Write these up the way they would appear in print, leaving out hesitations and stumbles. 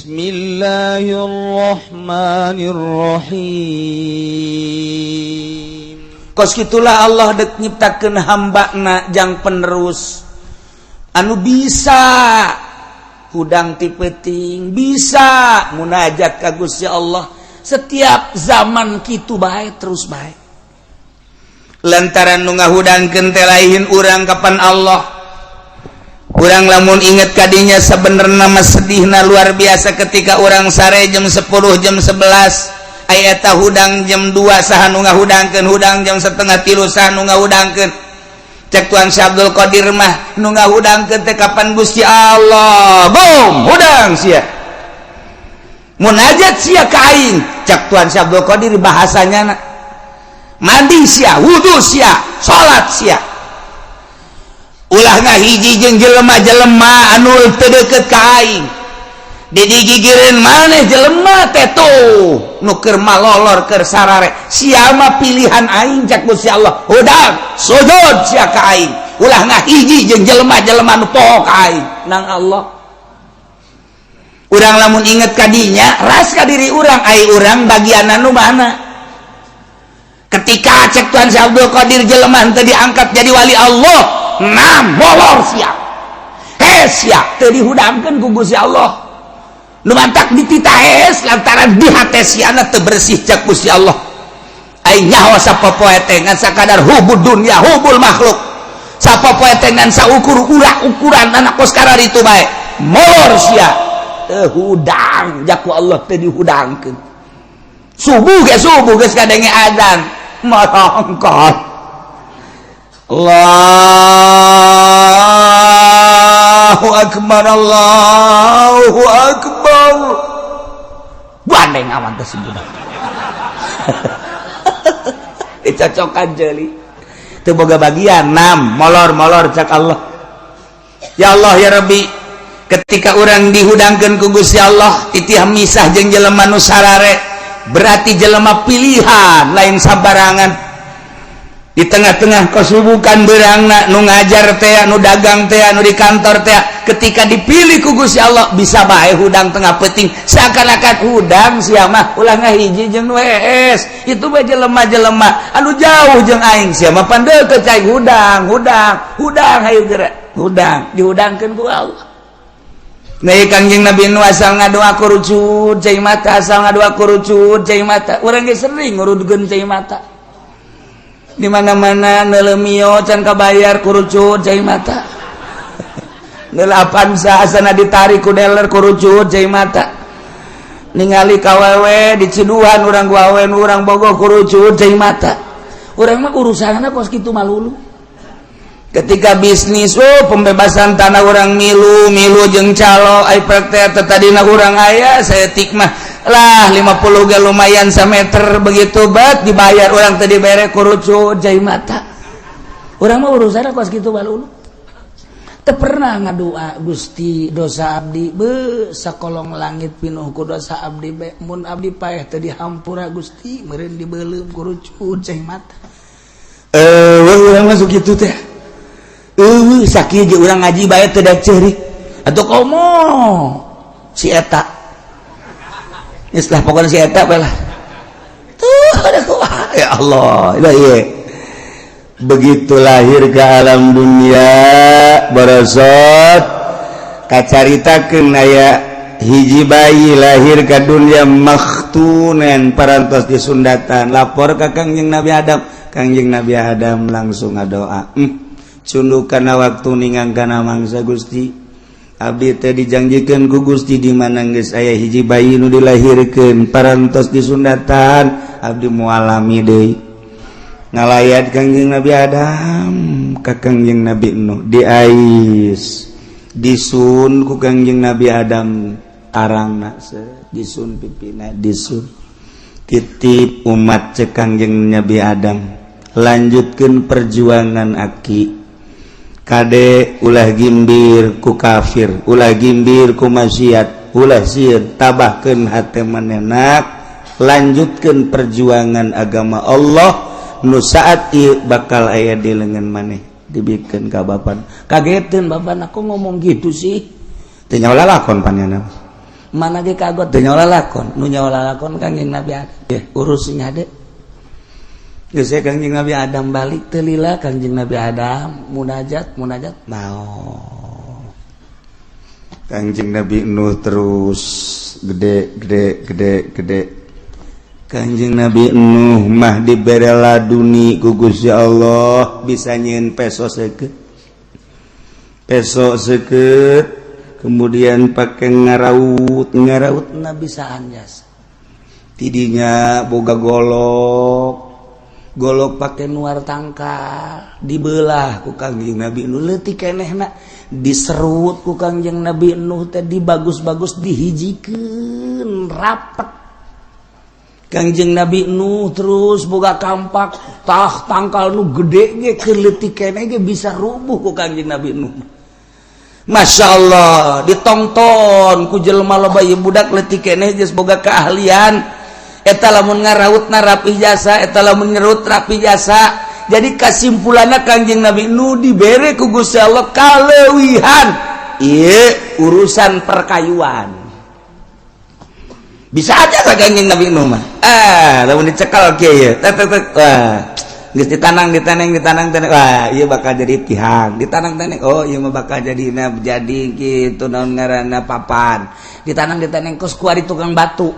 Bismillahirrahmanirrahim. Kos gitulah Allah dek nyiptakeun hambana jang penerus anu bisa hudang ti peuting, bisa munajat ka Gusti Allah setiap zaman, kitu bae terus bae. Lantaran nu ngahudangkeun teh lain urang, kapan Allah. Urang lamun inget kadinya, sebenarnya mah sedihna luar biasa ketika urang sare jam 10, jam 11, aya eta hudang jam 2, saha nu ngahudangkeun? Hudang jam 2.30, saha nu ngahudangkeun? Cek Tuan Syekh Abdul Qadir mah, nu ngahudangkeun teh kapan Gusti Allah. Boom, hudang sia, munajat sia ka aing, cek Tuan Syekh Abdul Qadir bahasanya. Mandi sia, wudu sia, salat sia, ulah ngahiji jeung jelema-jelema anu teu deukeut ka aing. Digigireun maneh jelema teh tuh nu keur malolor, keur sarare, sia mah pilihan aing, cek Gusti Allah. Hudang, sujud sia ka aing, ulah ngahiji jeung jelema-jelema nu poho ka aing nang Allah. Urang lamun inget kadinya, ras ka diri urang, ai urang bagian anu mana? Ketika cek Tuhan Syekh Abdul Qadir, jelema teu diangkat jadi wali Allah, nam molor sia, hes sia, teu dihudangkeun ku Gusti Allah. Nu mantak dititah hes lantaran di hate siana teu bersih, cek Gusti Allah. Aing nyaho sapopoe teh ngan sakadar hubud dunya, hubul makhluk. Sapopoe teh ngan saukur urak ukuran anak kos itu bae. Molor sia, teu hudang jaku Allah, teu dihudangkeun. Subuh ge, subuh geus kadenge azan, morongkot. Allahu akbar, Allahu akbar. Gandeng awan teh si budak. Dicocokan jeli. Teu boga bagian, nam molor-molor cak Allah. Ya Allah, ya Rabbi, ketika orang dihudangkeun ku Gusti Allah, titih misah jeung jelema nu sarare, berarti jelema pilihan, lain sabarangan. Di tengah-tengah kesibukan berangna, nu ngajar teh, nu dagang teh, nu di kantor teh, ketika dipilih ku Gusti Allah, bisa bae hudang tengah peuting, seakan-akan hudang sia mah, ulah ngahiji jeung nu hees itu bae, jelema-jelema anu jauh jeung aing, sia mah pan deukeut cai. Hudang, hudang, hudang, hayu geura hudang, dihudangkeun ku Allah. Nah, Kangjeng Nabi nu asal ngadoa kurucut cai mata, asal ngadoa kurucut cai mata. Urang ge sering ngurudkeun cai mata. Di mana-mana nelemio can kabayar, kurucut cai mata. Neuleuh Avanza asana ditarik ku dealer, kurucut cai mata. Ningali kawewe di ciduhan urang, awewe nu urang bogoh, kurucut cai mata. Urang mah urusanna kos kitu malulu. Ketika bisnis, oh, pembebasan tanah, urang milu milu jeung calo. Ai praktek tadina urang aya saeutik mah lah, 50 ge lumayan sameter. Begitu bet dibayar, urang tadi bere, kurucut cai mata. Urang mah urusanna kos kitu balulu. Teu pernah ngadua, "Gusti, dosa abdi be sakolong langit pinuh ku dosa abdi be, mun abdi paeh teu dihampura Gusti, meureun dibeuleum," kurucut cai mata. Eh, urang masuk kitu teh. Sakieu ge urang ngaji bae teu da ceurik atuh, komo si eta geus lah, pokoknya si eta bae lah tuh. Ada kumaha, ya Allah, ieu begitu lahir ke alam dunia, barosot kacaritakeun aya hiji bayi lahir ke dunia makhtunen, parantos disundatan. Lapor ka Kangjeng Nabi Adam. Kangjeng Nabi Adam langsung ngadoa, Cunduk kana waktu ningang kana mangsa, Gusti, abdi teh dijanjikeun ku Gusti di mana geus aya hiji bayi nu dilahirkeun parantos disundatan, abdi moal lami deui. Ngalayat Kangjeng Nabi Adam ka Kangjeng Nabi Nuh, diais, disun ku Kangjeng Nabi Adam tarangna, disun pipina, disun. "Titip umat," cek Kangjeng Nabi Adam, "lanjutkan perjuangan aki. Kade, ulah gimbir ku kafir, ulah gimbir ku maksiat, ulah sieun, tabahkeun hate manenak, lanjutkan perjuangan agama Allah nu saat ieu bakal aya di lengan maneh." Dibikeun ka bapak, kageteun bapak, "Aku ngomong gitu sih?" Teu nyawa lalakon panjana. Mana ge kagot teu nyawa lalakon, nu nyawa lalakon Kangjeng Nabi Adam. Ya, urus sing hade. Geus Kangjeng Nabi Adam balik teu lila Kangjeng Nabi Adam munajat munajat mau. Kangjeng Nabi Nuh terus gede gede gede gede. Kangjeng Nabi Nuh mah dibere laduni ku Gusti Allah bisa nyieun peso seukeut. Peso seukeut kemudian pakai ngaraut ngaraut na bisaan jasa. Tidinya boga golok golok pakai nuar tangkal dibelah ku Kangjeng Nabi Nuh leutik kenehna diserut ku Kangjeng Nabi Nuh teh dibagus-bagus dihijikeun rapet. Kangjeng Nabi Nuh terus boga kampak tah tangkal nu gede ge keur leutik keneh ge bisa rubuh ku Kangjeng Nabi Nuh. Masya Allah ditonton ku jelema loba ieu budak leutik keneh geus boga keahlian. Eta lamun ngarautna rapih jasa, eta lamun nyerut rapih jasa. Jadi kasimpulanna Kangjeng Nabi Nuh dibere ku Gusti Allah kaleuwihan ieu urusan perkayuan. Bisa aja lah Kangjeng Nabi Nuh mah. Ah, lamun dicekal kieu ye. Tek tek tek. Wah, geus ditanang ditanang ditanang tanang. Wah, ieu bakal jadi tihang. Ditanang tanang. Oh, ieu mah bakal jadi jadi kitu naon ngaranna papan. Ditanang ditanang kos kuari tukang batu.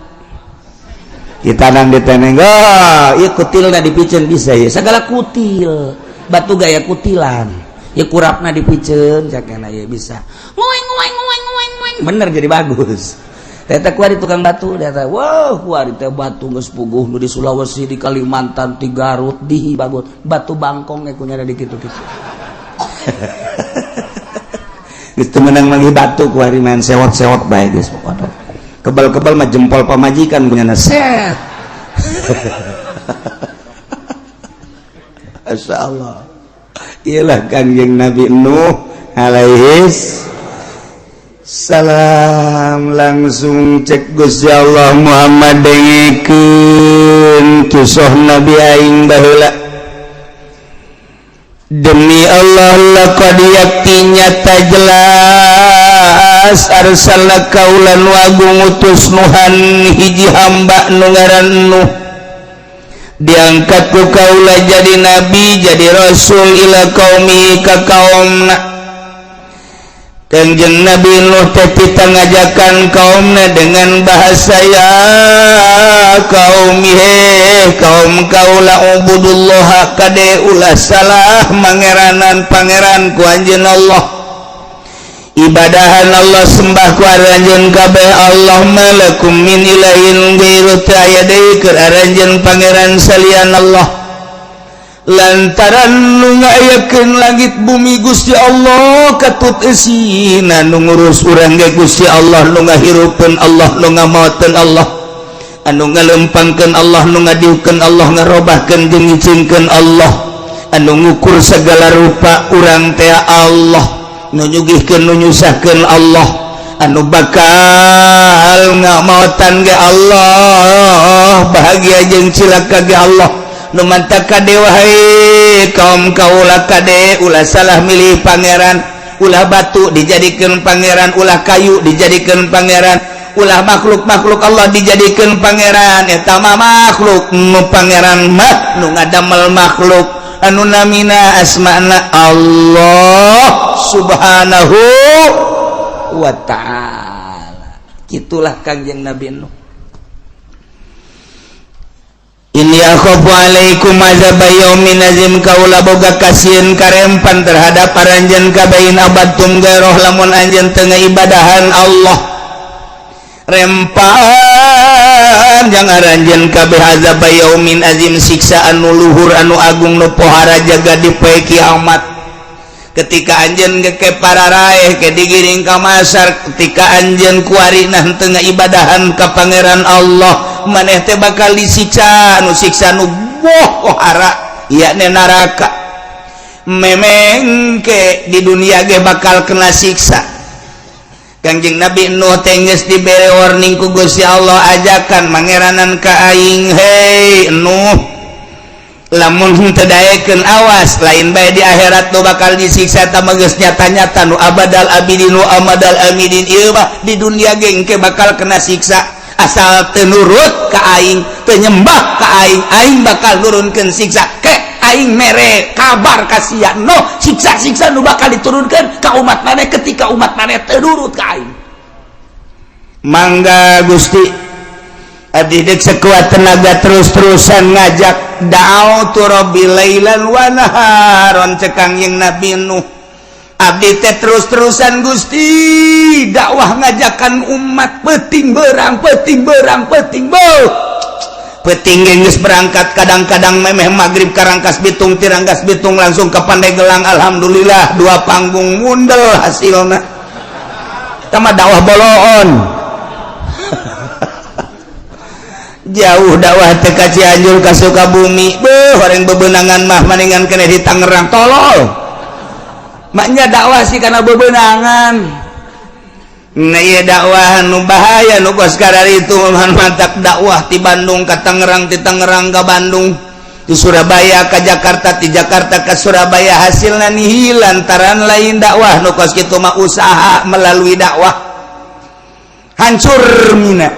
Ditanang ditanang. Oh, ieu kutilna dipiceun bisa ya. Segala kutil. Batu gaya kutilan. Ieu kurapna dipiceun cakena ieu bisa. Ngoeng ngoeng ngoeng ngoeng ngoeng. Bener jadi bagus. Eta kuari tukang batu, eta wow kuari teh batu geus puguh nu di Sulawesi, di Kalimantan, di Garut, di bagus. Batu bangkong ge kunyana di kitu-kitu. Geus teu meunang manggih batu kuari main sewot-sewot bae geus pokona. Kebal-kebal mah jempol pamajikan kunyana set. Masyaallah. Iyalah Kangjeng Nabi Nuh alaihis salam langsung cek Gusti Allah Muhammad dengekeun kisah Nabi aing baheula. Demi Allah laqad yakti nyata jelas arsalna kaulan wagung utus Nuhan hiji hamba nu ngaran Nuh diangkat ku kaula jadi nabi jadi rasul ila qaumi ka kaumna. Kangjeng Nabi Nuh teh ngajakan kaumna dengan bahasa ya kaum he kaum kaula ubudullah kade ulah salah mangeranan pangeran ku anjeun Allah ibadahan Allah sembah ku aranjeun kabeh Allah malakum min ilahin ghairu aya deui keur aranjeun pangeran salian Allah lantaran nu ngayakeun langit bumi Gusti Allah katut eusina nu ngurus urang ge Gusti Allah nu ngahirupkeun Allah nu ngamaoteun Allah anu ngalempangkeun Allah nu ngadiukeun Allah ngarobahkeun jeung ngicingkeun Allah anu ngukur segala rupa urang teh Allah nu nyugihkeun nu nyusahkeun Allah anu bakal ngamaotan ge Allah bahagia jeung cilaka ge Allah nu mantap kade wahai kaum kaula kade ulah salah milih pangeran ulah batu dijadikan pangeran ulah kayu dijadikan pangeran ulah makhluk-makhluk Allah dijadikan pangeran eta mah makhluk nu pangeran mah nu ngadamel makhluk anu namina asmana Allah subhanahu wa ta'ala. Itulah Kangjeng Nabi Nuh. Inni akhafu alaikum azab yaumin azim kaula boga kasieun karempan terhadap aranjeun kabain abadtum gairoh lamun anjeun teu ngaibadahan Allah rempan jang aranjeun kabeh azab yaumin azim siksa anu luhur anu agung nu pohara jaga di poe kiamat. Ketika anjeun geke pararaeh ke digiring ka masar ketika anjeun kuarina teu ngaibadahan ka pangeran Allah maneh teh bakal disiksa nu siksa nu pohara yakni neraka memengke di dunia ge bakal kena siksa. Kangjeng Nabi Nuh teh geus dibere warning ku Gusti Allah ajakan mangeranan ka aing hei Nuh Lamun henteu daekeun awas lain bae di akhirat nu bakal disiksa eta mah geus nyata-nyata nu abadal abidin nu amadal amidin ieu mah di dunia ge engke bakal kena siksa asal teu nurut ka aing teu nyembah ka aing aing bakal nurunkeun siksa ke aing mere kabar ka sia no siksa-siksa nu bakal diturunkeun ka umat maneh ketika umat maneh teu nurut ka aing. Mangga Gusti abdi dek sekuat tenaga terus-terusan ngajak da'autu rabbi lailan wa naharon cek Kangjeng Nabi Nuh. Abdi teh terus-terusan Gusti dakwah ngajakan umat peuting berang peuting berang peuting beuh peuting geus berangkat kadang-kadang memeh magrib ka Rangkas Bitung ti Rangkas Bitung langsung ke Pandeglang alhamdulillah dua panggung mundel hasilna tama dakwah boloon. Jauh dakwah teh ka Cianjur ka Sukabumi beuh horeng bebenangan mah maningan keneh di Tangerang tolol maknya dakwah sih karena bebenangan. Nah ieu dakwah nu bahaya nu kos kararitu mantak dakwah ti Bandung ka Tangerang ti Tangerang ka Bandung ti Surabaya ka Jakarta ti Jakarta ka Surabaya hasilna nihil lantaran lain dakwah nu kos kitu mah usaha melalui dakwah hancur mina.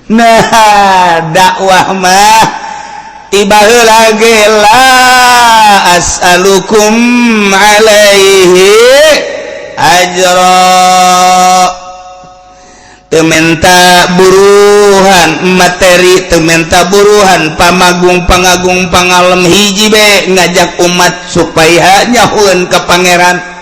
Nah dakwah mah tiba heula ge la as'alukum alaihi ajra teu menta buruhan materi teu menta buruhan pamagung pangagung pangalem hiji be ngajak umat supaya nyahueun ka pangeran.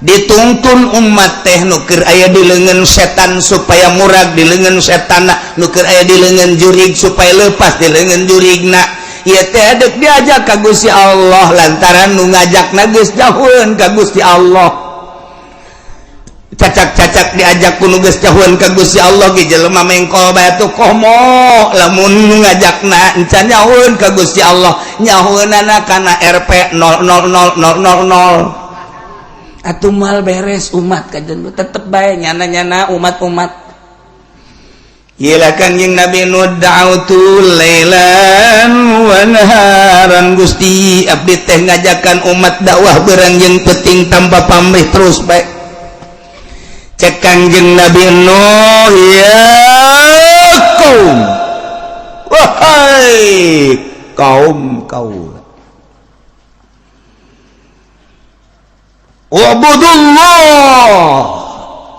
Dituntun umat teh nu keur aya di leungeun setan supaya murag di leungeun setan nu keur aya di leungeun jurig supaya lepas di leungeun jurigna ieu teh deuk diajak ka Gusti Allah lantaran nu ngajakna geus jauheun ka Gusti Allah. Cacak-cacak diajak ku nu geus jauheun ka Gusti Allah ge jelema mengkol bae atuh komo lamun nu ngajakna encan nyahueun ka Gusti Allah nyahueunana kana RP 000000 atuh mal beres umat kajen tetep bae nyana-nyana umat-umat. Ieu Kangjeng Nabi nu da'autu lailan wa naharan Gusti abdi teh ngajakan umat dakwah beurang jeung peuting tanpa pamrih terus bae. Cek Kangjeng Nabi Nuh ya kaum wahai kaum kaula ubudullah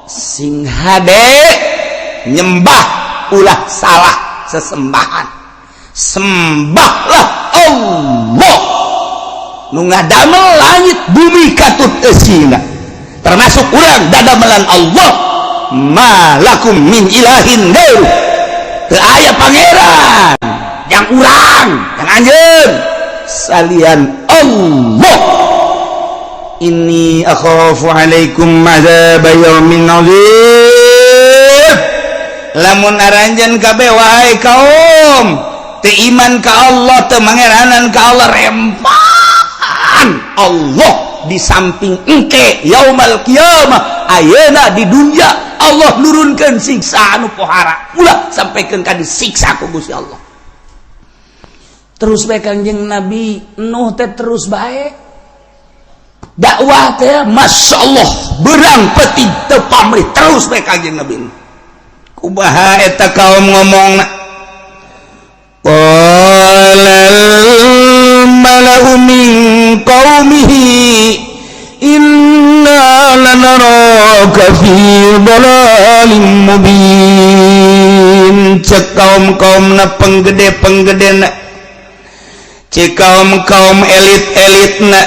sing hade nyembah ulah salah sesembahan sembahlah Allah nu ngadamel langit bumi katut eusina termasuk urang dadamelan Allah malakum min ilahin gairu teu aya pangeran yang urang yang anjeun salian Allah. Inni akhafu alaikum azab yaumin azim. Lamun aranjeun kabeh wahai kaum teu iman ka Allah teu mangeranan ka Allah rempan Allah di samping engke yaumal qiyamah ayeuna di dunia Allah nurunkeun siksa anu pohara ulah sampaikan ka disiksa ku Gusti Allah. Terus bae Kangjeng Nabi Nuh teh terus bae dakwah teh Masya Allah berang peti teu pamrih terus bae Kangjeng Nabi. Kumaha eta kaum ngomongna qalal mala'u min qaumihi inna lanaraka fi dhalalin mubin. Cek kaum-kaumna penggede-penggedena cek kaum-kaum elit-elitna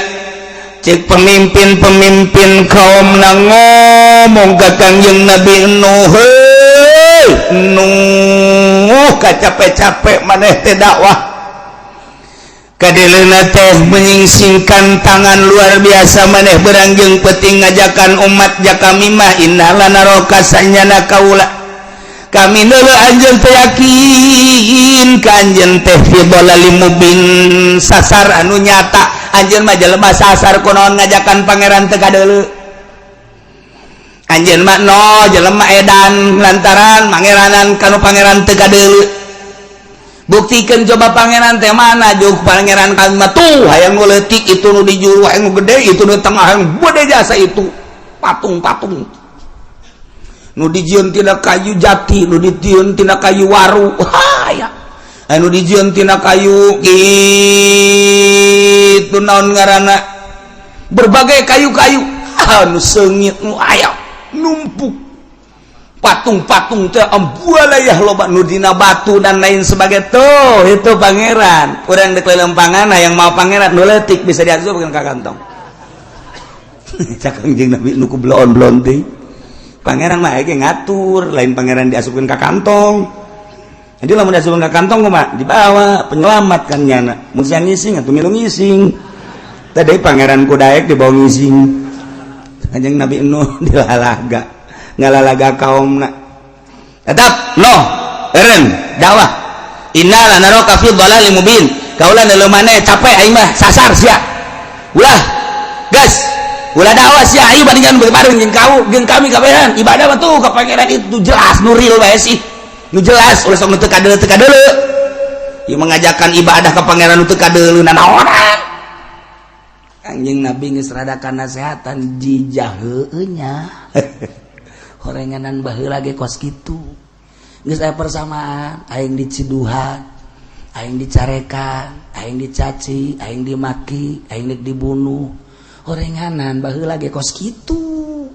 cek pemimpin-pemimpin kaum na ngomong ka Kangjeng Nabi Nuh Nuh kacape-capek maneh teh dakwah kadeleuna teh menyingsingkan tangan luar biasa maneh berang jeung peuting ngajakan umat ja kami mah inna lanaraka sanyana kaula kami neuleuh anjeun teh yakin ka anjeun teh fi dhalalim mubin sasar anu nyata anjeun mah jelema sasar kunaon ngajakan pangeran teu kadeuleu. Anjeun mah no jelema edan lantaran mangeranan kanu pangeran teu kadeuleu. Buktikan coba pangeran teh mana juk pangeran kan mah tuh hayang nu leutik, itu nu di juru, hayang nu gede itu, nu tengah, hayang gede jasa itu patung-patung nu dijieun tina kayu jati, nu dijieun tina kayu waru, ya anu dijieun tina kayu kitu, naon ngaranna, berbagai kayu-kayu anu seungit nu aya numpuk patung-patung teh ambualayah loba, nu dina batu dan lain sebagai tuh. Itu pangeran urang dek lempangan yang mau pangeran nu leutik bisa diasupkeun ka kantong. Cak Kangjeng Nabi nu ku bloon-bloon teh, pangeran mah ge ngatur, lain pangeran diasupkeun ka kantong. Jadi lamun diasupkeun ka kantong mah dibawa penyelamat kan nyana mun siang ngising atuh milu ngising. Tadi pangeran kudaek dibawa ngising. Kanjeng Nabi Nuh dilalaga, ngalalaga kaumna tetap no eren dakwah. Inna lanaraka fi dhalalin mubin. Kaula nu maneh capek, aing mah sasar sia, ulah gas, ulah dakwah sia. Ayo bandingan bareng jeung kau jeung kami kabehan ibadah mah tuh ka pangeran itu jelas, nu real bae sih, nu jelas. Ulah sok nu teu kadeuleu, teu kadeuleu. Ieu mengajarkan ibadah ka pangeran nu teu kadeuleu nanaonan. Kanjeng Nabi geus rada nasehatan jijah heueuh nya. Horenganan baheula ge kos kitu, geus aya persamaan. Aing diciduhan, aing dicarekan, aing dicaci, aing dimaki, aing dek dibunuh. Horenganan baheula ge kos kitu.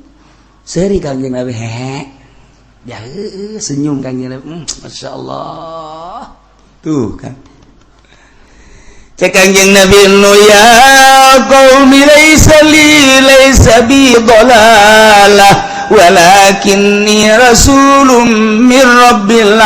Seuri Kanjeng Nabi, hehe ya, heueuh, senyum Kanjeng Nabi. Masya Allah tuh kan. Cek Kanjeng Nabi nu, ya qaumi, laisa li, laisa bi dhalalah, walakinni rasulun min rabbil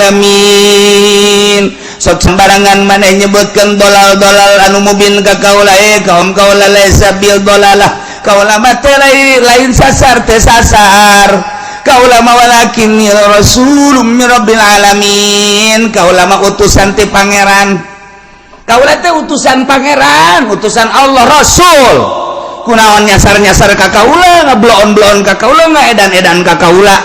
alamin. Sok sembarangan maneh nyebutkeun dolal-dolal anu mubin ka kaula. Eh kaum kaula, laisa bil dolalah, kaula mah teh lain sasar, teh sasar kaula mah. Walakinni rasulun min rabbil alamin, kaula mah utusan ti pangeran. Kaula teh utusan pangeran, utusan Allah, rasul. Kunaon nyasar-nyasar ka kaula, ngabloon-bloon ka kaula, ngaedan-edan ka kaula?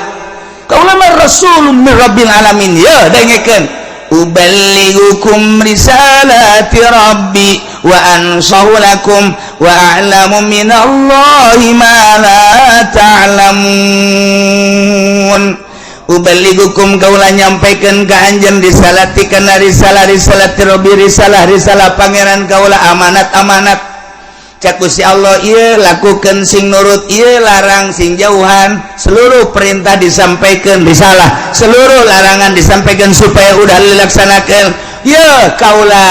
Kaula mah rasulun min rabbil alamin. Ya dengekeun, uballighukum risalati rabbi wa ansahu lakum wa a'lamu minallahi ma la ta'lamun. Uballighukum, kaula nyampaikan ka anjeun, risalati kana risalah, risalati rabbi, risalah risalah pangeran kaula, amanat amanat. Cak Gusti Allah, ieu lakukan sing nurut, ieu larang sing jauhan. Seluruh perintah disampaikan, risalah, seluruh larangan disampaikan supaya udah dilaksanakan. Ya kaula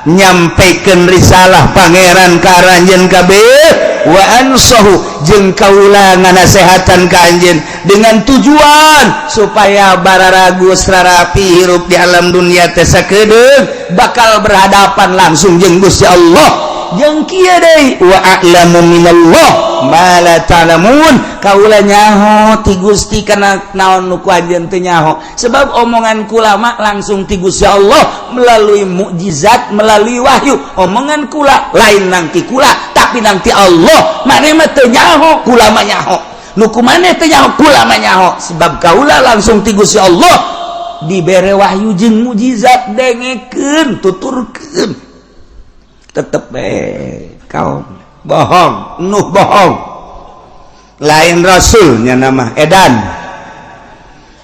nyampaikan risalah pangeran ka aranjeun kabeh, wa ansahu, jeung kaula nganasehatan ka anjeun dengan tujuan supaya bararagus rarapi hirup di alam dunia teh sakedeung bakal berhadapan langsung jeung Gusti Allah. Jeung kieu deui, wa a'lamu minallah ma la ta'lamun, kaula nyaho ti Gusti kana naon nu ku anjeun teu nyaho, sebab omongan kula mah langsung ti Gusti Allah melalui mukjizat, melalui wahyu. Omongan kula lain nang ti kula, tapi nang ti Allah. Maneh mah teu nyaho, kula mah nyaho. Nu ku maneh teu nyaho, kula mah nyaho, sebab kaula langsung ti Gusti Allah dibere wahyu jeung mukjizat. Dengekeun, tuturkeun. Tetep eh kaum bohong, Nuh bohong, lain rasulnya, nama edan,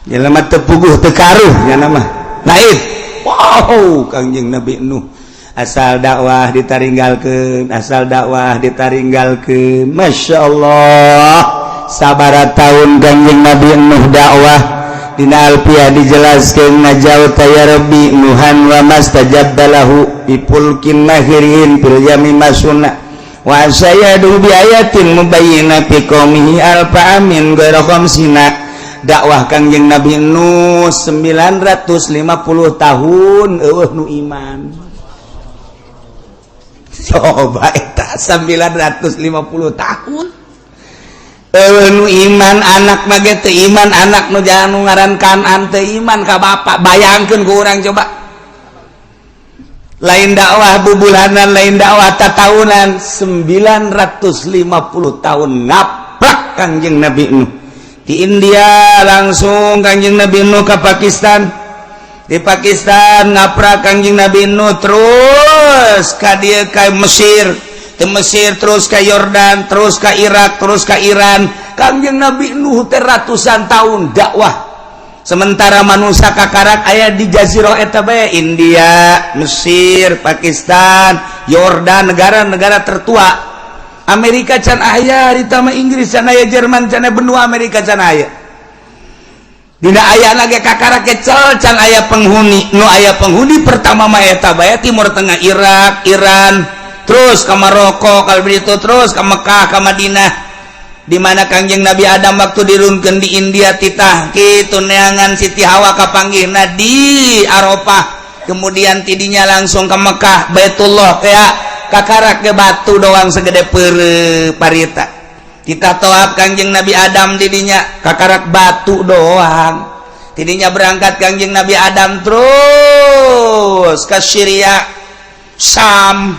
jelema teu puguh teu karuh nya nama lain. Wow, Kangjeng Nabi Nuh asal dakwah ditaringgalkeun, asal dakwah ditaringgalkeun. Masya Allah, sabara tahun Kangjeng Nabi Nuh dakwah? Dina Alfiah dijelaskan, najauta ya Rabbi Nuhan wa mastajabta lahu bi fulkin mahirin fil yami masuna wa sayadu bi ayatin mubayyina fi qaumihi alfa amin ghaira khamsina. Dakwah Kangjeng Nabi Nuh 950 tahun, eueuh nu iman. Coba eta 950 tahun eueuh nu iman. Anak mah ge teu iman, anak nu jangan nu ngaran Kanan teu iman ka bapak. Bayangkeun ku urang coba, lain dakwah bubulanan, lain dakwah tatahunan, 950 tahun ngaplak. Kangjeng Nabi Nuh di India, langsung Kangjeng Nabi Nuh ke Pakistan. Di Pakistan ngaprak Kangjeng Nabi Nuh, terus ka dieu, ka Mesir, di Mesir terus ke Yordan, terus ke Irak, terus ke Iran. Kangjeng Nabi Nuh teh ratusan tahun dakwah, sementara manusia kakarak aya di jazirah eta bae, India, Mesir, Pakistan, Yordan, negara-negara tertua. Amerika can aya ditama, Inggris can aya, Jerman can aya, benua Amerika can aya. Dina aya lagi kakarak kecel, can aya penghuni. Nu aya penghuni pertama mah eta bae, Timur Tengah, Irak, Iran, terus ke Maroko, kalau begitu terus ke Mekah, ke Madinah, di mana Kangjeng Nabi Adam waktu dirunkeun di India, titah kitu neangan Siti Hawa, kapanggihna di Arafah. Kemudian tidinya langsung ke Mekah, Baitullah, kayak kakarak ke batu doang segede pere parita. Kita toab Kangjeng Nabi Adam didinya, kakarak batu doang. Tidinya berangkat Kangjeng Nabi Adam terus ke Syria, Sam,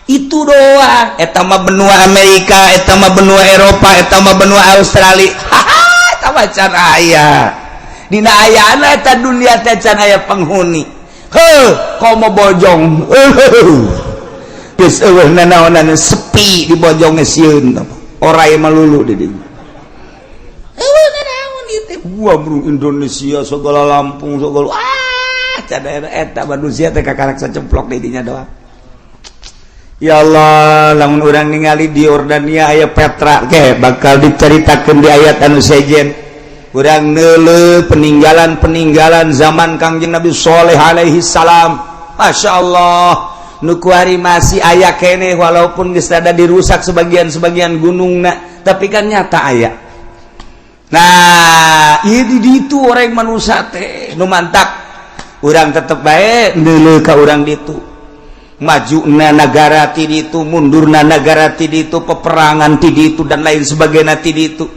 itu doang. Eta mah benua Amerika, eta mah benua Eropa, eta mah benua Australia. Haha, eta mah can aya. Dina ayana eta dunia teh can aya penghuni. Heuh, komo bojong. Geus eueuh nanaonan, sepi di bojong, sieun orai melulu di dinya. Eueuh nanaon ieu teh. Wah, bro, Indonesia segala, Lampung segala, ah, can eta manusia teh kakarak sacemplok di dinya doang. Ya Allah, lamun urang ningali di Yordania aya Petra ke, bakal diceritakan di ayat anu sejen. Urang neuleuh peninggalan-peninggalan zaman Kangjeng Nabi Soleh alaihi salam. Masya Allah, nu kuari masih aya keneh, walaupun geus ada dirusak sebagian-sebagian gunungna, tapi kan nyata aya. Nah, ieu di ditu orang manusia teh nu mantak urang tetep bae neuleuh ka urang ditu. Maju na negara ti ditu, mundurna negara ti ditu, peperangan ti ditu, dan lain sebagainya ti ditu.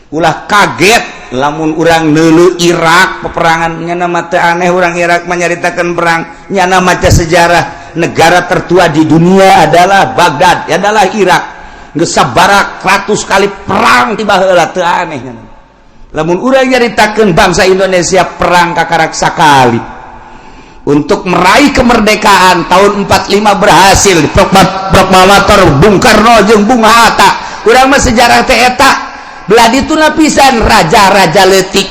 Ulah kaget lamun urang neuleuh Irak peperangan, nyana mah teu aneh urang Irak menyaritakan perang. Nyana maca sejarah, negara tertua di dunia adalah Baghdad, adalah Irak. Geus sabarak ratus kali perang tiba heula, teu aneh nyana. Lamun urang nyaritakeun bangsa Indonesia perang kakarak sakali untuk meraih kemerdekaan tahun 45, berhasil di proklamator Bung Karno jeung Bung Hatta. Urang mah sejarah teh eta. Belah ditu lapisan raja-raja leutik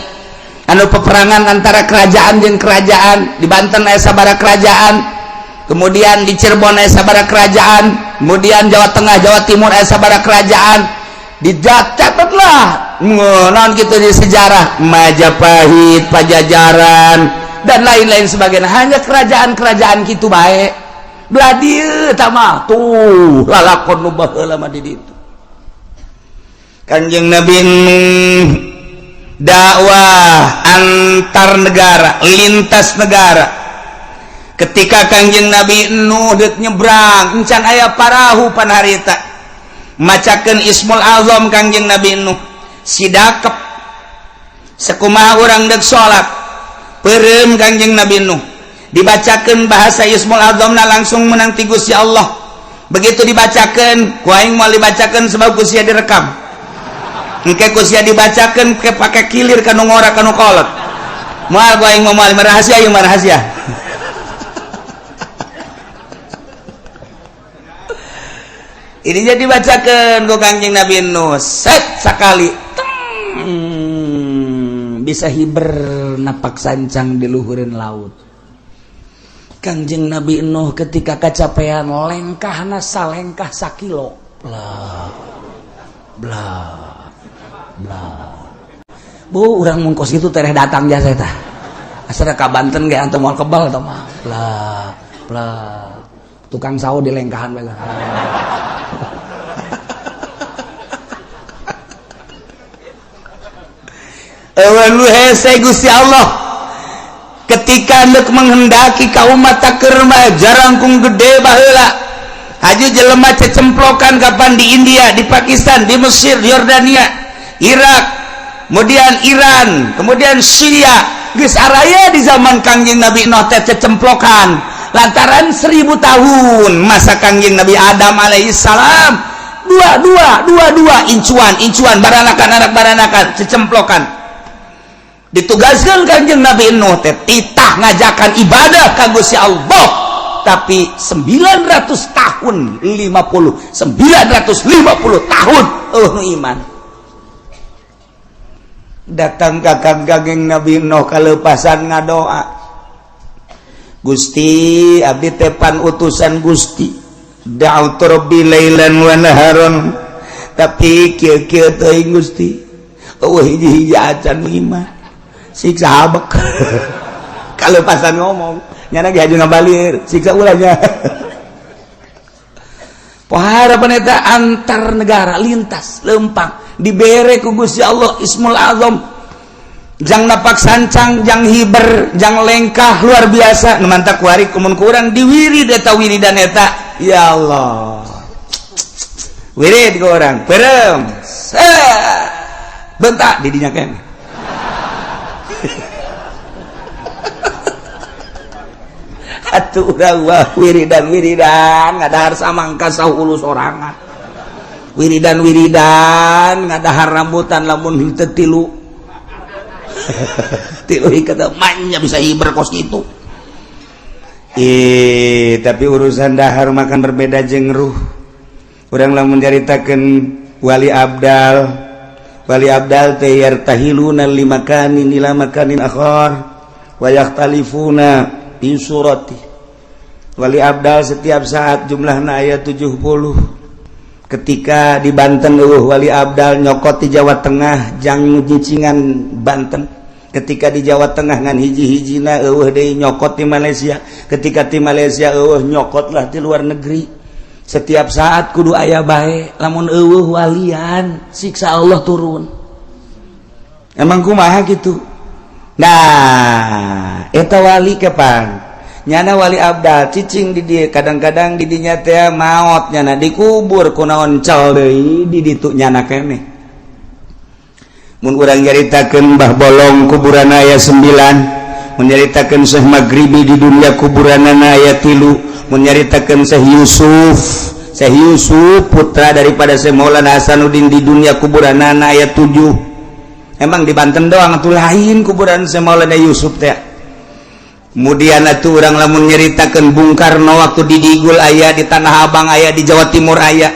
anu peperangan antara kerajaan jeung kerajaan. Di Banten aya sabaraha kerajaan, kemudian di Cirebon aya sabaraha kerajaan, kemudian Jawa Tengah, Jawa Timur aya sabaraha kerajaan. Dicatatlah naon gitu di sejarah Majapahit, Pajajaran, dan lain-lain sebagainya. Hanya kerajaan-kerajaan gitu baik. Belah dieu mah tuh lalakon nu baheula mah di ditu. Kanjeng Nabi Nuh dakwah antar negara, lintas negara. Ketika Kanjeng Nabi Nuh deuk nyebrang, encan aya parahu pan harita. Macakeun Ismul Azam Kanjeng Nabi Nuh, sidakep sekumaha urang deuk salat, peureum Kanjeng Nabi Nuh, dibacakeun bahasa Ismul Azamna, langsung menang ti Gusti Allah. Begitu dibacakeun, ku aing moal dibacakeun sebab ku sia direkam. Engke ku sia dibacakeun ke pake kilir kanu ngora, kanu kolot. Moal ku aing mah, moal, rahasia ieu mah, rahasia. Ini jadi dibacakeun ku Kanjeng Nabi Nuh, set sakali teng, bisa hiber napak sancang di luhureun laut. Kangjeng Nabi Nuh ketika kacapean, lengkahna salengkah sakilo, bla bla bla. Bu, urang mun kos kitu tereh datang jasa eta. Asa ka Banten ge antum moal kebal tah mah. Bla bla, tukang sawo di lengkahan bae. Eueuh hese Gusti Allah ketika hendak menghendaki ka umat keur mah jarangkung gede baheula. Haji jelema cecemplokan kapan di India, di Pakistan, di Mesir, di Yordania, Irak, kemudian Iran, kemudian Syria. Geus araya di zaman Kangjeng Nabi Nuh teh cecemplokan lantaran 1000 tahun masa Kangjeng Nabi Adam alaihi salam. Dua dua dua dua, incuan incuan, baranakan anak baranakan, cecemplokan. Ditugaskan Kanjeng Nabi Nuh teh titah ngajakan ibadah ka Gusti Allah, tapi 900 tahun 50, 950 tahun nu iman. Datang ka Kangjeng Nabi Nuh, kalepasan ngadoa, "Gusti, abdi teh pan utusan Gusti, da'autu rabbi lailan wa naharon, tapi kieu-kieu teuing Gusti, euweuh hiji-hiji acan iman, siksa habek." Kalepasan ngomong nyana ge haju ngabalir, siksa ulahnya. Pohara eta antar negara lintas lempang dibere ku Gusti Allah Ismul Azam, jang napak sancang, jang hiber, jang lengkah luar biasa. Nu mantak kuari kumun kurang diwirid eta, wiridan eta, ya Allah, wirid ke orang perem bentak di dinya keneh. Atuh urang wah wiridan wiridan ngadahar samangka sahulu sorangan, wiridan wiridan ngadahar rambutan, lamun henteu tilu tilu ikat manya bisa hiber kos gitu. Eh, tapi urusan dahar makan berbeda jeung ruh. Urang lamun nyaritakeun wali abdal, wali abdal teh yartahiluna limakanin ila makanin akhar wa yakhtalifuna fi surati. Wali abdal setiap saat jumlahna aya 70. Ketika di Banten euweuh wali abdal, nyokot di Jawa Tengah jang nyicingan Banten. Ketika di Jawa Tengah ngan hiji-hijina euweuh deui, nyokot di Malaysia. Ketika di Malaysia euweuh, nyokotlah di luar negeri. Setiap saat kudu aya bae. Lamun euweuh walian, siksa Allah turun. Emang kumaha gitu? Nah, eta wali kapan nyana wali abdal cicing di dia, kadang-kadang di dinya teh maot nyana, dikubur, kunaon cal deui di ditu nyana keneh. Mun urang nyaritakeun Mbah Bolong, kuburan aya 9. Mun nyaritakeun Syekh Maghribi, di dunia kuburanana aya 3. Mun nyaritakeun Syekh Yusuf, Syekh Yusuf putra daripada Syekh Maulana Hasanuddin, di dunia kuburanana aya 7. Emang di Banten doang atuh lain kuburan Syekh Maulana Yusuf teh? Kemudian atuh urang lamun nyaritakeun Bung Karno, waktu di Digul aya, di Tanah Abang aya, di Jawa Timur aya.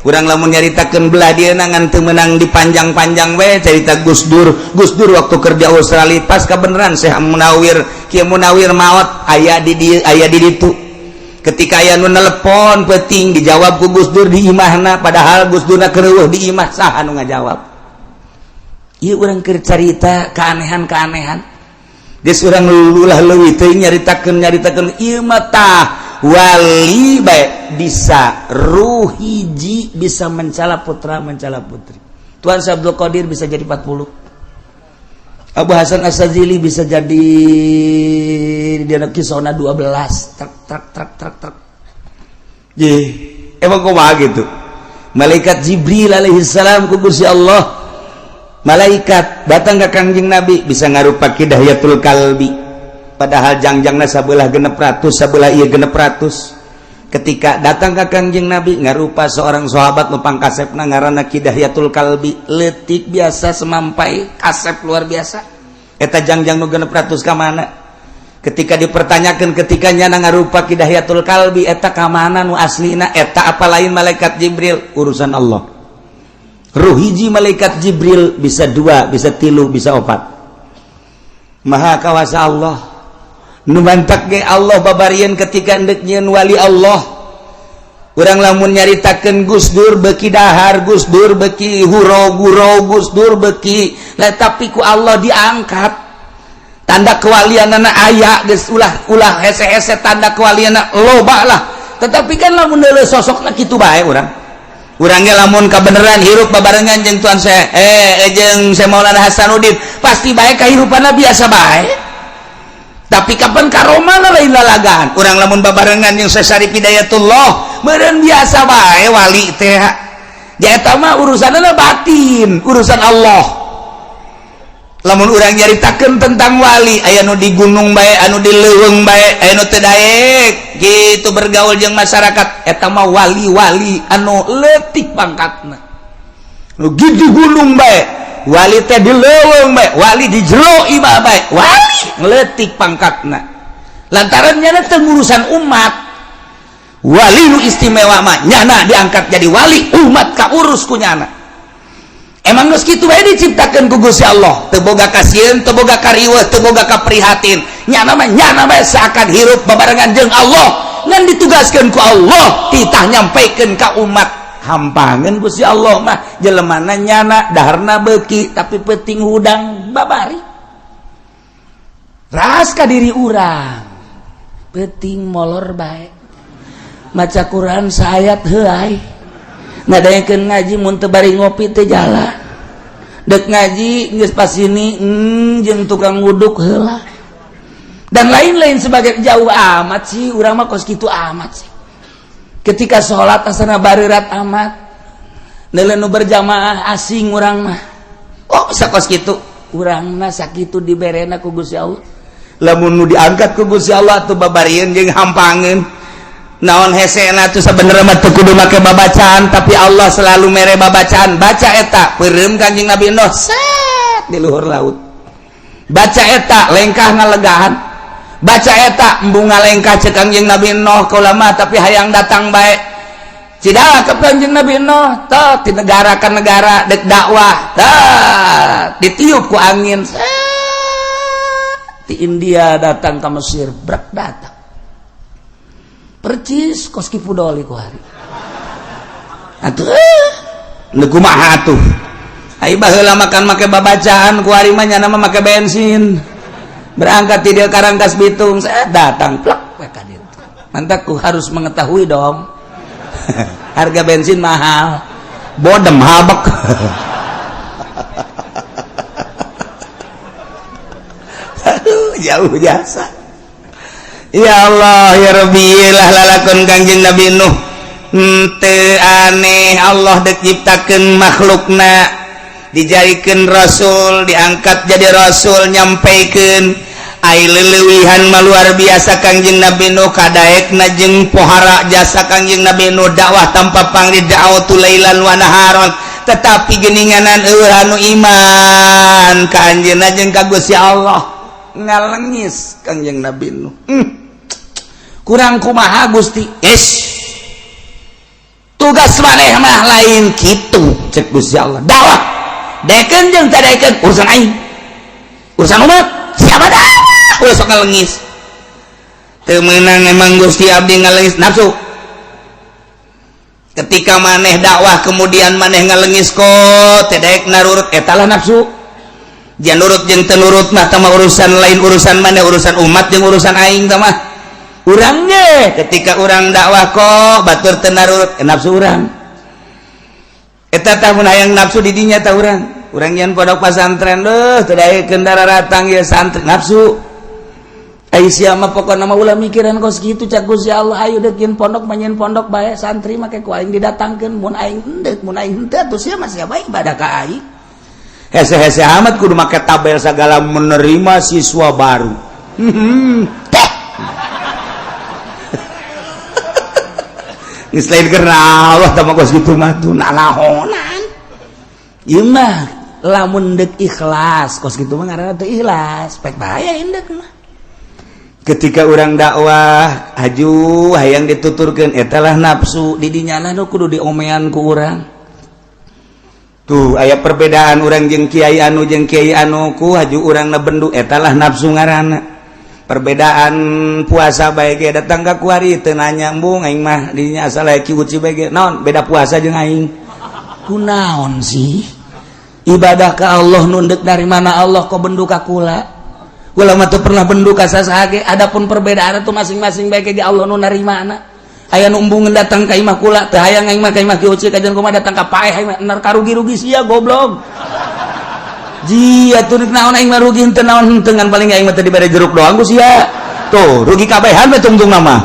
Urang lamun nyaritakeun belah dia ngan teu meunang dipanjang-panjang we cerita Gus Dur. Gus Dur waktu kerja Australia, pas kebenaran Syekh Munawir, Kiai Munawir maot, aya di dieu, aya di ditu. Ketika aya nu nelepon penting, dijawab ku Gus Dur di imahna, padahal Gus Dur keur euweuh di imah. Saha nu ngajawab? Ieu urang keur carita keanehan-keanehan geus, urang ulah leuwih teuing nyaritakeun nyaritakeun ieu mah. Tah, wali baik bisa ruh hiji bisa mencala putra, mencala putri. Tuan Syekh Abdul Qadir bisa jadi 40, Abu Hasan Asy-Syadzili bisa jadi di anak kisona 12, truk truk truk truk truk. Ye, emang kumaha gitu? Malaikat Jibril alaihi salam ku Gusti Allah, malaikat datang ke Kangjeng Nabi bisa ngarupa Ki Dihyatul Kalbi, padahal jangjangna sabelah 600, sabelah ieu 600. Ketika datang ke Kangjeng Nabi ngarupa seorang sahabat nu pangkasepna, ngaranna Ki Dihyatul Kalbi, leutik biasa semampai, kasep luar biasa. Eta jangjang nu 600 ka mana? Ketika dipertanyakan, ketika nyana ngarupa Ki Dihyatul Kalbi, eta ka mana nu aslina eta, apa lain malaikat Jibril? Urusan Allah. Ruh hiji malaikat Jibril bisa dua, bisa tilu, bisa opat. Maha kawasa Allah. Nu mantak ge Allah babarian ketika endek nyieun wali Allah. Urang lamun nyaritakeun Gus Dur beki dahar, Gus Dur beki huro guro, Gus Dur beki lah, tapi ku Allah diangkat. Tanda kewalianana aya geus, ulah ulah hese-hese, tanda kewalianana loba lah. Tetapi kan lamun deuleu sosokna kitu bae urang. Urangnya lamun kebenaran hirup babarengan jeung Tuan saya jeung Syekh Maulana Hasanuddin, pasti bae kahirupanna biasa bae. Tapi kapan karomah lain lalagan. Urang lamun babarengan jeung Syekh Syarif Hidayatullah, meureun biasa bae wali teh. Ja eta mah urusanna batin, urusan Allah. Lamun urang nyaritakeun tentang wali, aya nu di gunung bae, anu di leuweung bae, aya nu teu daek gitu bergaul jeung masyarakat, eta mah wali-wali anu leutik pangkatna. Nu di gunung bae, wali teh di leuweung bae, wali di jero imah bae, wali leutik pangkatna. Lantaran nyana teu ngurusan umat. Wali nu istimewa mah nyana diangkat jadi wali, umat kaurus ku nyana. Emang geus kitu bae diciptakeun ku Gusti Allah, teu boga kasieun, teu boga kariweuh, teu boga kaprihatin. Nyana mah nyana bae seakan hirup babarengan jeung Allah, ngan ditugaskeun ku Allah titah nyampaikeun ka umat. Hampangeun Gusti Allah mah jelemana nyana daharna beuki tapi peuting hudang babari. Ras ka diri urang. Peuting molor bae. Maca Quran saayat heuay. Ngadaekeun ngaji mun teu bari ngopi teu jalan. Dek ngaji geus pas ini jeung tukang wuduk heula. Dan lain-lain sebagai jauh amat sih, urang mah kos kitu amat sih. Ketika sholat asana bareurat amat. Neuleuh nu berjamaah asing urang mah. Oh, bisa kos kitu. Urang mah sakitu diberena ku Gusti Allah. Lamun nu diangkat ku Gusti Allah atuh babarieun jeung hampangeun. Naon hesena tuh sebenarnya mah teu kudu make babacaan, tapi Allah selalu mere babacaan. Baca eta peureum Kanjeng Nabi Nuh set di luhur laut. Baca eta lengkah ngalegahan. Baca eta embung ngalengkah ceuk Kanjeng Nabi Nuh kaula mah tapi hayang datang bae. Cidalah ke Kanjeng Nabi Nuh tah di negara ka negara dek dakwah tah ditiup ku angin set di India datang ke Mesir brek datang. Percis kos Ki Fudoli ku hari. Atuh nu kumaha atuh? Ai baheula makan make babacaan ku hari mah nyana mah make bensin. Berangkat ti dieu Karangkas Bitung, saya datang plek we ka dieu. Mantak ku harus mengetahui dong. Harga bensin mahal. Bodem habek. Aduh, jauh jasa. Ya Allah ya Rabbi lah lalakon Kangjeng Nabi Nuh. Teu aneh Allah dek nyiptakeun makhlukna, dijadikeun rasul, diangkat jadi rasul, nyampaikeun ai leulewihan mah luar biasa Kangjeng Nabi Nuh kadaekna jeung pohara jasa Kangjeng Nabi Nuh dakwah tanpa pangri da'watu lailan wa naharon, tetapi geuninganan eueuh anu iman ka anjeunna jeung ka Gusti Allah ngalengis Kangjeng Nabi Nuh. Kurang kumaha Gusti? Yes. Tugas maneh mah lain kitu cek Gusti Allah. Dakwah daekeun jeung teu daekeun urusan aing. Urusan umat siapa dah? Ulah sok ngalengis. Teu meunang emang Gusti abdi ngalengis nafsu. Ketika maneh dakwah kemudian maneh ngalengis kok teu daek narurut eta lah nafsu. Jangan nurut jeung teu nurut mah tah urusan lain urusan maneh, urusan umat jeung urusan aing tah mah. Urang ge ketika urang dakwah kok batur teu narurut nafsu urang. Eta tah mun hayang nafsu di dinya tah urang. Urang nyeun pondok pasantren deuh teu daekeun daratang ieu santri nafsu. Ai sia mah pokona mah ulah mikiran kos kitu cak Gusti Allah ayo deuk nyeun pondok mah nyeun pondok bae santri mah ke ku aing didatangkeun mun aing henteu mun aing henteu atuh sia mah sia bae ibadah ka aing. Hese-hese amat kudu make tabel segala menerima siswa baru. Teh. Geus lain karena Allah tah mah kos kitu mah tuh nalahonan. Ieu mah lamun deuk ikhlas kos kitu mah ngaranna teu ikhlas, pek bahaya indeuk mah. Ketika urang dakwah haju hayang dituturkeun eta lah nafsu di dinya nu kudu diomean ku urang. Tuh aya perbedaan urang jeung kiai anu jeung kiai anu ku haju urang na bendu eta lah nafsu ngaranna. Perbedaan puasa bae ge datang ka kuari teu nanya embung aing mah dinya asal aya ki uci bae ge naon beda puasa jeung aing. Kunaon sih? Ibadah ka Allah nundek dari mana Allah kok bendu ka kula? Kula mah teu pernah bendu ka sasaha ge, adapun perbedaan itu masing-masing bae ge Allah nu narimana. Aya nu embungeun datang ka imah kula teu hayang aing mah ka imah ki uci kajian kumaha datang ka paeh aing mah enar karugi-rugi sia goblok. Jia tuh naon aing mah rugi henteu naon henteu ngan paling aing mah teu dibere jeruk doang ku sia. Tuh rugi kabehan we tungtung nama.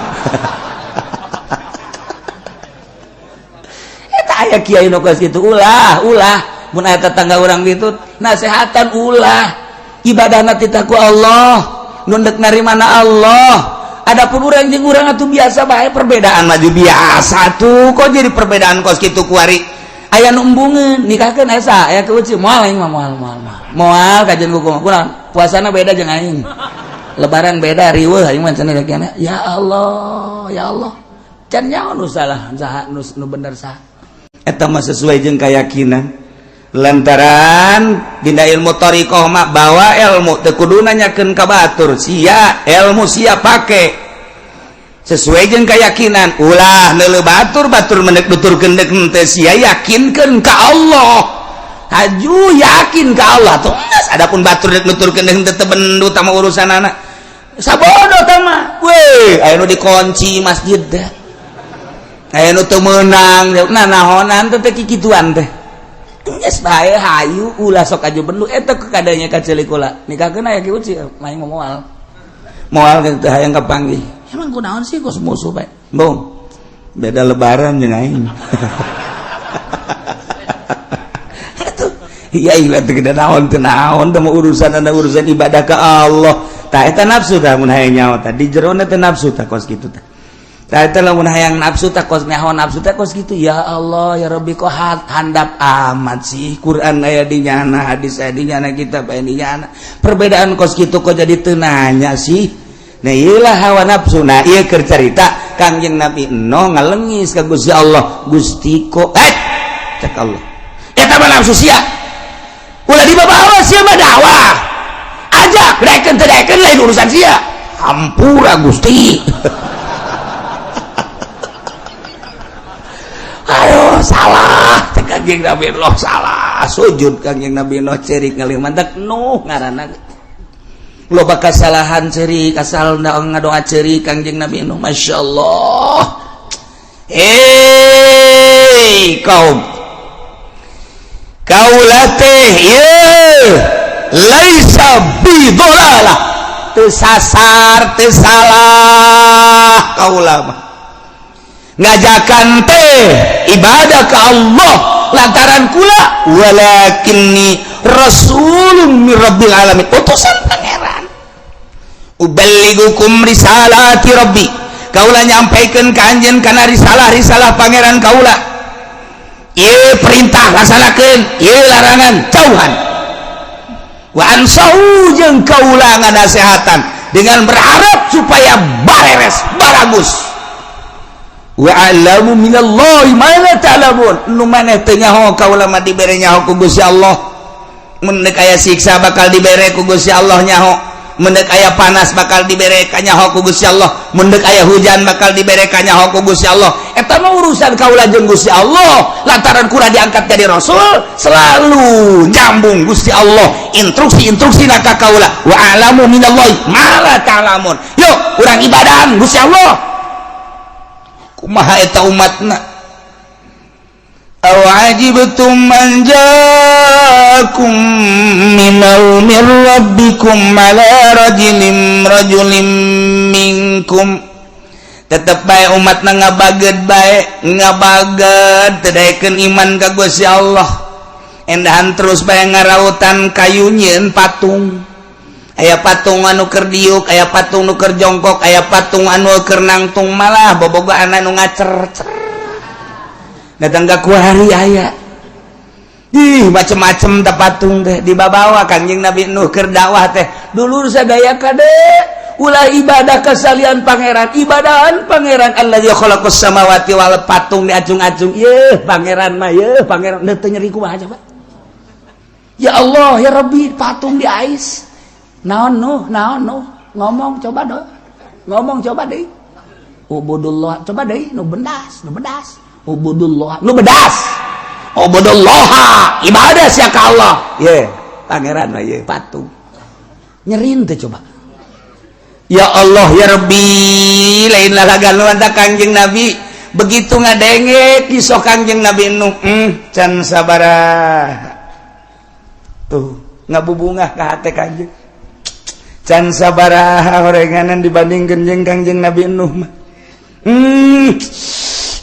Eta aya kiai nu kos kitu ulah ulah mun aya tetangga urang kitu nasehatan ulah. Ibadahna titah ku Allah, nu ndek narimana Allah. Adapun urang jeung urang atuh biasa bae, perbedaan maju biasa tuh. Kok jadi perbedaan kos kitu kuari? Aya nu embungeun nikahkeun asa aya keucil, moal aing mah, moal, moal, moal, moal kajian ku kurang puasana beda jeung aing, lebaran beda, riweuh aing mah cenah. Ya Allah, ya Allah, can nyaho nu salah saha, nu bener saha. Eta mah sesuai jeung keyakinan, lantaran dina ilmu thariqah mah bawa ilmu teu kudu nanyakeun ka batur. Sia ilmu sia pake sesuai jeung keyakinan, ulah neuleuh batur. Batur mendek nuturkeun deuk henteu, sia yakinkeun ka Allah, haju yakin ka Allah tuh. Adapun batur dek nuturkeun deuk henteu, teu bendu tama urusanana, sabodo tama weh. Aya nu dikunci masjid teh, aya nu teu meunang. Nah, nahonan teh teh kikituan teh? Geus bae, hayu ulah sok aju bendu eta kadanya ka ceulik kula nikahkeun aya ki uci main moal moal teh hayang kapanggih. Emang kunaon sih kos musuh bae? Bung beda lebaran jeung aing. Iya, iya, teu gede naon, teu naon teh urusan anda, urusan ibadah ke Allah. Tah, eta nafsu tah. Mun hayang nyaho tah di jerona teh nafsu tah kos kitu tah. Tah, eta lamun hayang nafsu tah kos nyaho nafsu teh kos kitu. Ya Allah, ya Rabbi, kok handap amat sih? Quran aya di nyana, hadis aya di nyana, kitab aya di nyana, perbedaan kos kitu kok jadi teu nanya sih? Nah, iyalah hawa nafsu. Nah, ieu keur carita Kangjeng Nabi Nuh ngalengis ka Gusti Allah. Gusti, kok eh cek Allah, eta mah nafsu sia, ulah dibawa sia mah dakwah ajak, daekeun teu daekeun lain urusan sia. Hampura, Gusti. Aduh, salah cek Kangjeng Nabi Nuh, salah. Sujud Kangjeng Nabi Nuh, cerik ngalih mantak Nuh ngaranna loba kasalahan, cerik asal ngadoa cerik Kangjeng Nabi Nuh. Masya Allah. Hei kaum, kaula teh ieu laisa bidolalah, teu sasar, teu salah. Kaula mah ngajakan teh ibadah ke Allah lantaran kula walakinni rasulun min rabbil alamin, utusan pangeran. Uballigukum risalati rabbi, kaula nyampaikeun ka anjeun kana risalah-risalah pangeran kaula. Ieu perintah laksanakeun, ieu larangan jauhan. Wa ansahu, jeung kaula nganasehatan dengan berharap supaya bareres, baragus. Wa a'lamu minallahi ma la ta'lamun, nu maneh teu nyaho kaula mah dibere nyaho ku Gusti Allah. Mun deuk aya siksa bakal dibere ku Gusti Allah nyaho, mun deuk aya panas bakal dibere kanyaho ku Gusti Allah, mun deuk aya hujan bakal dibere kanyaho ku Gusti Allah. Eta mah urusan kaula jeung Gusti Allah, lantaran kula diangkat jadi rasul selalu nyambung Gusti Allah instruksi-instruksi ka kaula. Wa a'lamu minallahi ma la ta'lamun. Yuk urang ibadahan Gusti Allah. Kumaha eta umatna? Aw ajibtum an jaakum minal min rabbikum ala rajulin rajulin minkum. Tetep bae umatna ngabaged bae, ngabaged teu daekeun iman ka Gusti Allah. Endahan terus bae ngarautan kayu nyieun patung. Aya patung anu keur diuk, aya patung nu keur jongkok, aya patung anu keur nangtung, malah bobogohan anu ngacer-cer datang ka kuari aya. Ih, macem-macem teh patung teh dibabawa. Kangjeng Nabi Nuh keur dakwah teh, dulur sadaya, kade ulah ibadah kasalian pangeran, ibadahan pangeran allazi khalaqas samawati wal. Patung diacung-acung, yeuh pangeran mah, yeuh pangeran. Teu nyeri kumaha coba? Ya Allah, ya Rabbi, patung di ais. Naon Nuh, naon Nuh? Ngomong coba do, ngomong coba deh. Ubudullah coba deh, nu bendas, nu bedas. Ubudullah, nu bedas. Ubudullah, ibadah sia ka Allah. Ye, pangeran mah ye patung. Nyerin teh coba? Ya Allah, ya Rabbi, lain lalagan lu anta Kangjeng Nabi begitu ngadenge kisah Kangjeng Nabi Nuh, can sabaraha tuh ngabubungah ka hate Kangjeng, can sabaraha horenganan dibandingkeun jeung Kangjeng Nabi Nuh mah.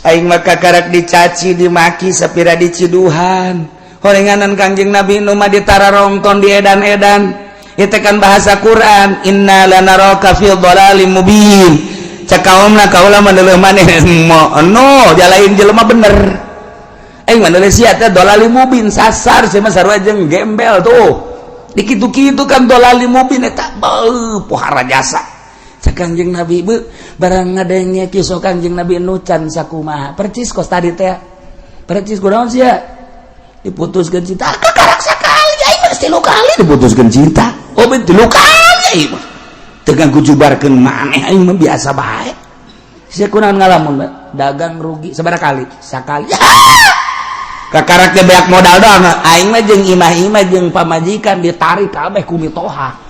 Aing mah kakarak dicaci, dimaki, sapira diciduhan. Horenganan Kangjeng Nabi Nuh mah ditararongton, di edan-edan. Itu kan bahasa Quran, inna lanaraka fi dhalalim mubin. Cek kaumna, kaula mah deuleuh maneh no jalain jelema bener. Aing mah deuleuh sia teh dhalalim mubin, sasar sia mah, sarua jeung gembel tuh. Dikitu-kitu kan dhalalim mubin eta, beuh, pohara jasa. Cek Kangjeng Nabi, bu, barang ngadenge kisah Kangjeng Nabi Nuh can sakumaha percis kos tadi teh, percis. Kunaon sia diputuskeun cinta? Kakarak sakali, aing mah tilu kali diputuskeun cinta. Oh, ben tilu kali aing mah teu ganggu jubarkeun maneh, aing mah biasa bae. Sia kunaon ngalamun dagang rugi sabaraha kali? Sakali. Kakarak teh beak modal doang. Aing mah jeung imah-imah jeung pamajikan ditarik kabeh ku mitoha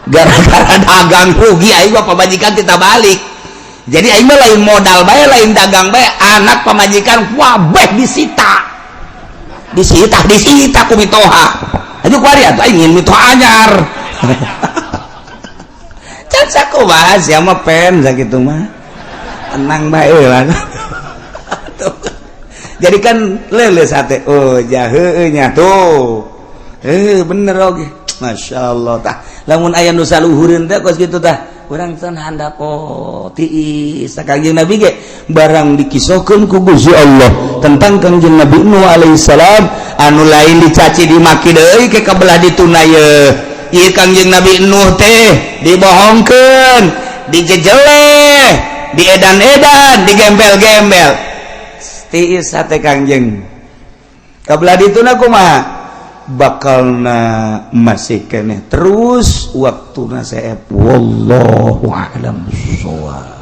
gara-gara dagang rugi. Aing mah pamajikan kita balik, jadi aing mah lain modal bae, lain dagang bae, anak, pamajikan kabeh disita, disita, disita ku mitoha. Aja kuari atuh aing ingin mitoha anyar. Can sakumaha sia mah pen sakitu mah, tenang bae lah. Jadi kan leuleus hate, oh jaheue nya tuh, eh, bener oge. Masya Allah. Tah, lamun aya nu saluhureun teh kos kitu. Tah, urang teh handap, oh, tiis. Kangjeng Nabi ge barang dikisahkeun ku Gusti Allah tentang Kangjeng Nabi Nuh alaihissalam, anu lain dicaci dimaki deui ke kabelah dituna ye. Ieu Kangjeng Nabi Nuh teh dibohongkeun, dijejeleh, diedan-edan, digembel-gembel. Tiis hate Kangjeng. Kabelah dituna kumaha bakalna masih keneh terus waktu seep. Wallahu a'lam bissawab.